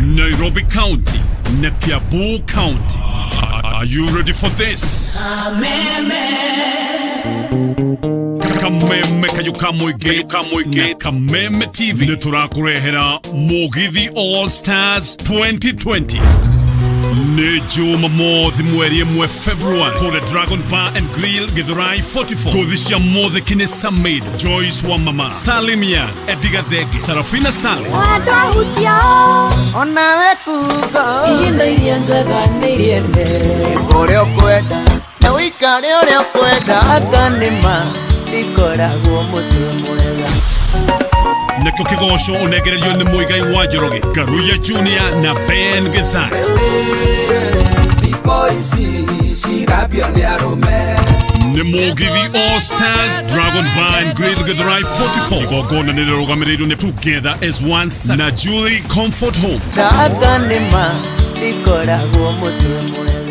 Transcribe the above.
Nairobi County na Kiambu County. Are you ready for this? Kameme kayu ka mũingĩ ka mũingĩ na Kameme TV nĩ tũrakũrehera Mũgithi All Stars 2020. Nĩ Jumamothi mweri 1 February, kũrĩa Dragon Bar and Grill, Githurai 44. Ngũthi cia Mũthĩki nĩ Samid, Joyce wa Mama, Salimia, Edgar Thegi, Sarafina Sali. Watahutia onawe kuga ihinda iria njega nĩ iriende. Ũrĩa ũkwenda na ũikare ũrĩa ũkwenda. Aka nĩma ndikoragwo mũtwe mwega. Nakĩo kĩgoco ũnengererio nĩ Mũigai wa Njoroge, Ngaruiya Junior na Ben Gĩthai. Thikũ ici cirambio nĩ arũme. Nĩ Mũgithi All Stars, Dragon Bar and Grill, Githurai 44. Igongona nĩ rĩrũgamĩrĩirwo nĩ Together as One na Julie Comfort Home. Aka nĩma ndikoragwo mũtwe mwega.